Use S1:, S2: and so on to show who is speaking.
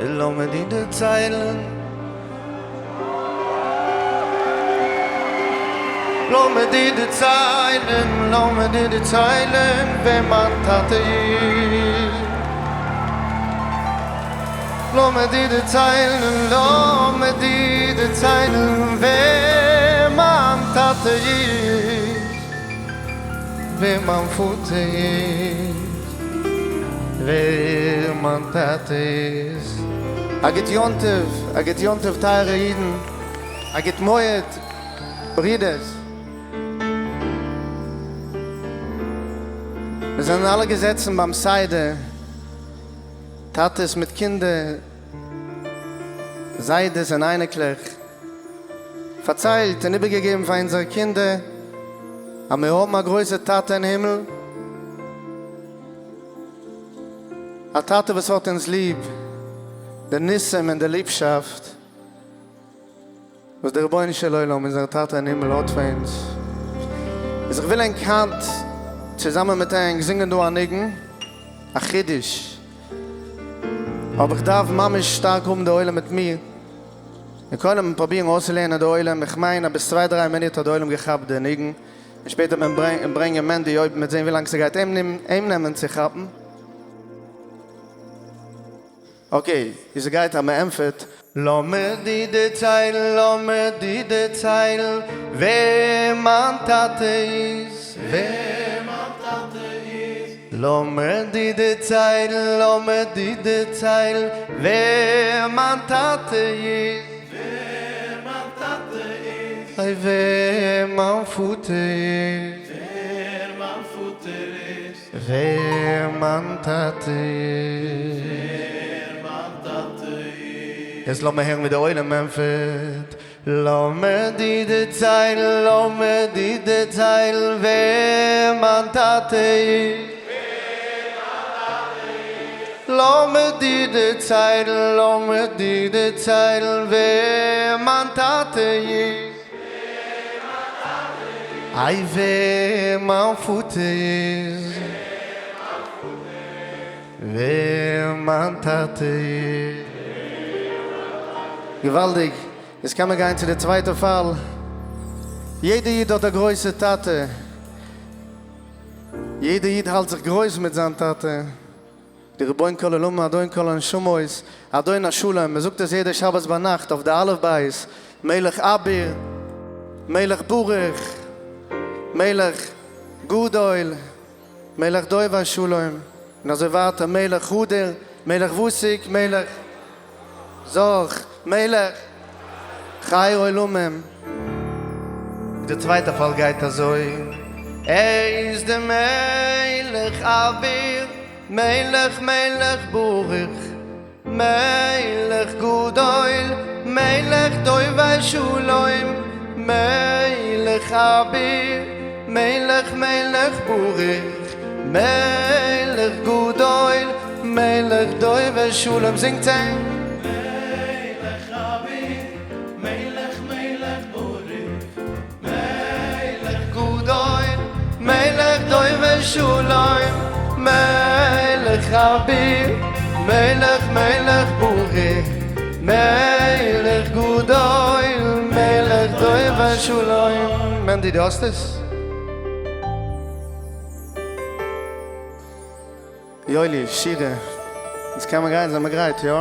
S1: לאמיר דיר דערציילן. לאמיר דיר דערציילן, לאמיר דיר דערציילן ווער מיין טאטע איז. לאמיר דיר דערציילן, לאמיר דיר דערציילן ווער מיין טאטע איז, ווער מיין פאטער איז, ווער מיין טאטע איז. א גוט יום טוב, א גוט יום טוב טייערע אידן, א גוט מועד ברידערס. מיר זענען אלע געזעצן ביים סדר. טאטעס מיט קינדער, זיידעס און אייניקלעך, פארציילט און איבערגעגעבן פאר אונזערע קינדער אז מיר האבן א גרויסע טאטע אין הימל, א טאטע וואס האט אונז ליב, די ניסים און די ליבשאפט וואס דער רבונו של עולם אונזער טאטע אין הימל האט פאר אונז, איז איך וויל ענק היינט צוזאמען מיט ענק זינגען דא א ניגון, א חידוש, אבער איך דארף ממש שטארק האבן די עולם מיט מיר, און קודם פרובירן אויסצולערנען די עולם, איך מיין אז ביז צוויי דריי מינוט האט די עולם געכאפט די ניגון, און שפעטער וועט מען ברענגען מענדי אויב מ'וועט זען ווילאנג ס'גייט אים נעמען צו כאפן. okay, איז גייט אז מ'ענטפערט. לאמיר דיר דערציילן, לאמיר דיר דערציילן, ווער מיין טאטע איז, ווער מיין טאטע איז. לאמיר דיר דערציילן, לאמיר דיר דערציילן, ווער מיין טאטע איז, ווער מיין טאטע איז. אוי ווער מיין פאטער איז, ווער מיין פאטער איז. ווער מיין טאטע איז. ווער מיין טאטע איז. יעצט לאמיר הערן ווי דער עולם ענטפערט. לאמיר דיר דערציילן, לאמיר דיר דערציילן ווער מיין טאטע איז. ווער מיין טאטע איז. לאמיר דיר דערציילן, לאמיר דיר דערציילן ווער מיין טאטע איז. איי ווער מיין פאטער איז. ווער מיין טאטע איז. געוואלדיג! יעצט קען מען גיין צו די צווייטע פאל. יעדע איד האט א גרויסע טאטע. יעדע איד האלט זיך גרויס מיט זיין טאטע. די רבון כל עולמים אדון כל הנשמות אדון השלום, מען זאגט עס יעדע שבת ביינאכט אויף די אלף בית, מלך אביר, מלך ברוך, מלך גדול, מלך דובר שלום, און אזוי ווייטער, מלך הדר, מלך ותיק, מלך זך, מלך חי עולמים. די צווייטע פאל גייט אזוי, ער איז די מלך אביר, מלך מלך ברוך, מלך גדול, מלך דובר שלום, מלך אביר, מלך מלך ברוך, מלך גדול, מלך דובר שלום, זינגט ענק. מלך אביר, מלך מלך ברוך, מלך גדול, מלך דובר שלום, מלך אביר, מלך מלך ברוך, מלך גדול, מלך דובר שלום. מענדי דו האסט עס? יואלי, שירה, יעצט קען מען גיין, זעמער גרייט, יא?